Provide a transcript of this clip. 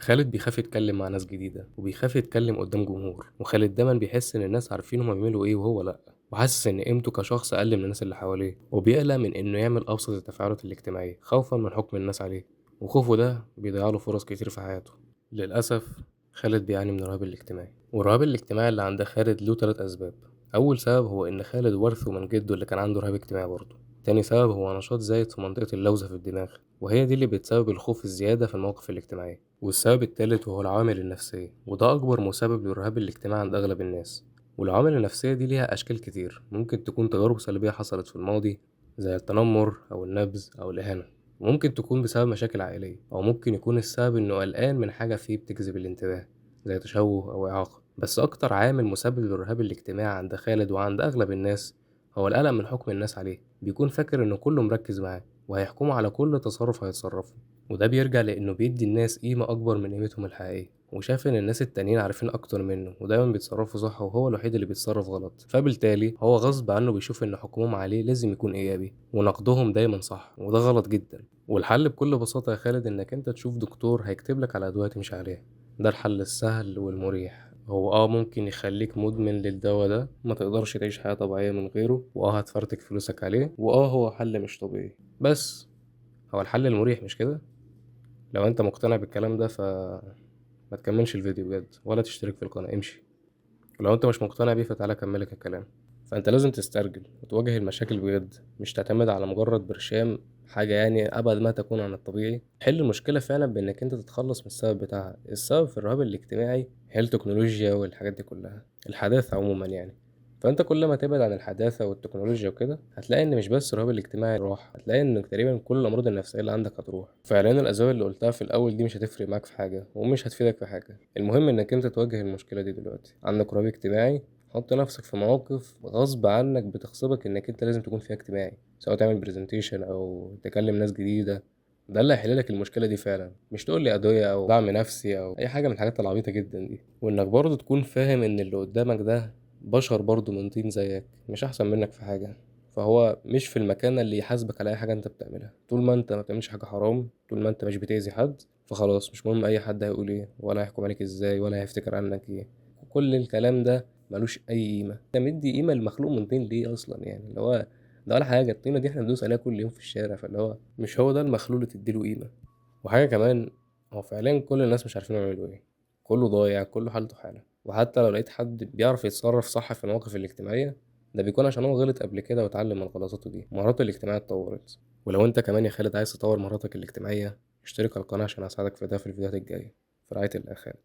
خالد بيخاف يتكلم مع ناس جديدة، وبيخاف يتكلم قدام جمهور، وخالد دايما بيحس إن الناس عارفين هما بيعملوا إيه وهو لأ، وحاسس إن قيمته كشخص أقل من الناس اللي حواليه، وبيقلق من إنه يعمل أبسط التفاعلات الاجتماعية خوفا من حكم الناس عليه، وخوفه ده بيضيع له فرص كتير في حياته. للأسف خالد بيعاني من الرهاب الاجتماعي، والرهاب الاجتماعي اللي عند خالد له 3 أسباب. أول سبب هو إن خالد ورثه من جده اللي كان عنده رهاب اجتماعي برضه. تاني سبب هو نشاط زايد في منطقة اللوزة في الدماغ، وهي دي اللي بتسبب الخوف الزيادة في المواقف الاجتماعية. والسبب التالت وهو العوامل النفسية، وده أكبر مسبب للرهاب الاجتماعي عند أغلب الناس. والعوامل النفسية دي ليها أشكال كتير، ممكن تكون تجارب سلبية حصلت في الماضي زي التنمر أو النبذ أو الإهانة، وممكن تكون بسبب مشاكل عائلية، أو ممكن يكون السبب إنه قلقان من حاجة فيه بتجذب الانتباه زي تشوه أو إعاقة. بس أكتر عامل مسبب للرهاب الاجتماعي عند خالد وعند أغلب الناس هو القلق من حكم الناس عليه. بيكون فاكر إنه كله مركز معاه وهيحكمه على كل تصرف هيتصرفه، وده بيرجع لإنه بيدي الناس قيمة أكبر من قيمتهم الحقيقية، وشاف إن الناس التانيين عارفين أكتر منه ودايما بيتصرفوا صح وهو الوحيد اللي بيتصرف غلط، فبالتالي هو غصب عنه بيشوف إن حكمهم عليه لازم يكون إيجابي ونقدهم دايما صح، وده غلط جدا. والحل بكل بساطة يا خالد إنك أنت تشوف دكتور هيكتب لك على أدوية تمشي عليها. ده الحل السهل والمريح. هو ممكن يخليك مدمن للدواء ده، ما تقدرش تعيش حياة طبيعية من غيره، هتفرتك فلوسك عليه، هو حل مش طبيعي، بس هو الحل المريح، مش كده؟ لو انت مقتنع بالكلام ده ف ما تكملش الفيديو بجد ولا تشترك في القناة، امشي. ولو انت مش مقتنع بيه فتعالى اكملك الكلام. فانت لازم تسترجل وتواجه المشاكل بجد، مش تعتمد على مجرد برشام حاجة يعني أبعد ما تكون عن الطبيعي. حل المشكلة فعلا بإنك أنت تتخلص من السبب بتاعها. السبب في الرهاب الاجتماعي هي التكنولوجيا والحاجات دي كلها، الحداثة عموما يعني. فأنت كل ما تبعد عن الحداثة والتكنولوجيا وكده هتلاقي إن مش بس الرهاب الاجتماعي راح، هتلاقي إن تقريبا كل الأمراض النفسية اللي عندك هتروح. فعليا الأسباب اللي قلتها في الأول دي مش هتفرق معاك في حاجة ومش هتفيدك في حاجة. المهم إنك أنت تواجه المشكلة دي دلوقتي. عندك رهاب اجتماعي، حط نفسك في مواقف غصب عنك بتغصبك انك انت لازم تكون فيها اجتماعي، سواء تعمل presentation او تكلم ناس جديده. ده اللي هيحل لك المشكله دي فعلا، مش تقول لي ادويه او دعم نفسي او اي حاجه من الحاجات العبيطه جدا دي. وانك برضه تكون فاهم ان اللي قدامك ده بشر برضه من طين زيك، مش احسن منك في حاجه، فهو مش في المكان اللي يحاسبك على اي حاجه انت بتعملها. طول ما انت ما بتعملش حاجه حرام، طول ما انت مش بتاذي حد، فخلاص مش مهم اي حد هيقول ايه ولا هيحكم عليك ازاي ولا هيفتكر عنك ايه. كل الكلام ده ملوش اي قيمه. انت مدي قيمه للمخلوق من طين ليه اصلا؟ يعني اللي هو ده ولا حاجه، الطينه دي احنا بندوس عليها كل يوم في الشارع، فاللي هو مش هو ده المخلوق اللي تديله قيمه. وحاجه كمان، هو فعليا كل الناس مش عارفين يعملوا ايه، كله ضايع، كله حالته حاله. وحتى لو لقيت حد بيعرف يتصرف صح في المواقف الاجتماعيه، ده بيكون عشان هو غلط قبل كده واتعلم من غلطاته دي، مهاراته الاجتماعيه اتطورت. ولو انت كمان يا خالد عايز تطور مهاراتك الاجتماعيه، اشترك على القناه عشان اساعدك في ده في الفيديوهات الجايه. في رعايه الله يا خالد.